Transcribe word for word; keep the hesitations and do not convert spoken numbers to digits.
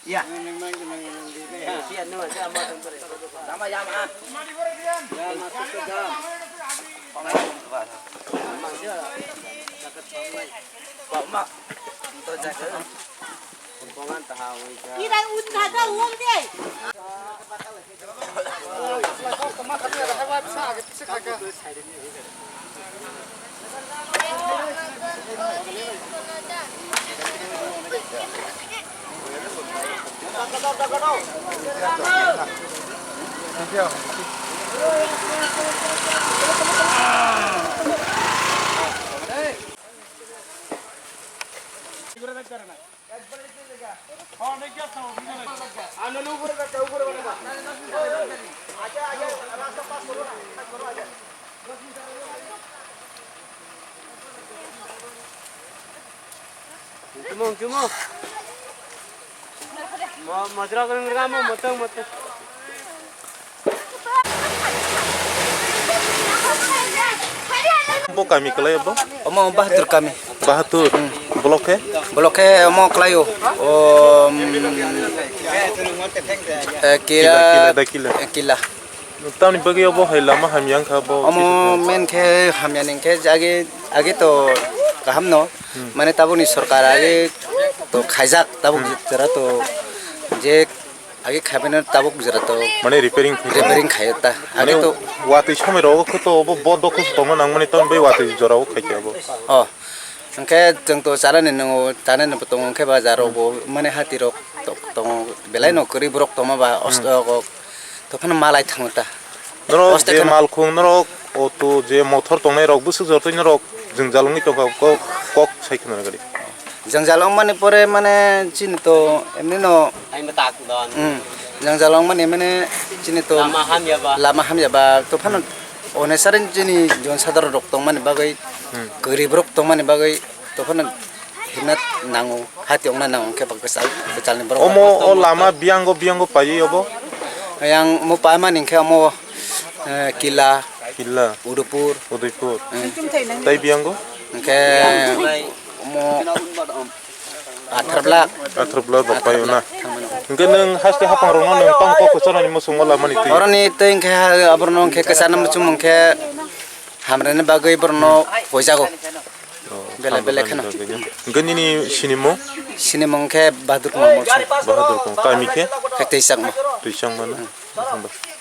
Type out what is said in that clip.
Ya. Ira un thaga wong de. Chumong, chumong. Mo, mojra ko nang ramo, motong, motong. Bo kami kalai bo? Omo Bahadur kami. Bahadur. Hmm. Block he? Block he omo kalai o. O, mm, eh, Kila, kila, da kila. Eh, kila. Tamni bagwi obo hai lama hamya wngkha bo? Omo main khe hamya ni khe age, age to kaham no. Hmm. Mane tabukni sorkar age to khaijak tabuk jora to je age khaibeno tabuk jora to mane repairing khai repairing khayo ta. Mane age to watwi somoi rogo khe to obo bo dokhe tongna nang mani tamni bagwi watwi jora o khai khe abo. Oh. Hwnkhe chwng to chanani nwngo, chanani bo tongo, hwnkhe bazar rok bo mane hati rok to-, tongo, belai no kwrwi borok tongma ba osto rok, to phano malai thango ta. Norok osto je kheno malkhung norok auto je mothor tongnai rok bwswk jortoi norok jwngjal wngwi tongkha kok, kok sai khna gari. Jwngjal wngmani pore mane chini to emni no. Hmm. Jwngjal wngmani mane chini to lama hamya ba. Lama hamya ba to phano onesari chini jon sadharok rok tongmani bagwi Hmm. Kwrwi borok tongmani bagwi tophano himna nango, hati ongna nango, hwnkhe ba kwchal, kwchalni borok. Omo o lama biyango, biyango paiwi obo? Yang omo paimani hwnkhe omo, eh, Kila, Killa. Udupur. Udaipur. Hmm. Tai biyango? Hwnkhe omo Atharblak. Atharblak bo paio na? Hwnkhe nwng haste hapang rokno nwng tamo kok kwcharnani muchungo lamani twi? Oroni twi hwnkhe ha, aborno hwnkhe kwcharna muchung hwnkhe hamrani bagwi borno poijago. Oh, belai belai kheno. Hwnkhe nini sinimung? Sinimung khe Bahadur Kumar Molsom. Bahadur Kumar, kami khe? Khe Twichakma. Twichakma na? Hmm.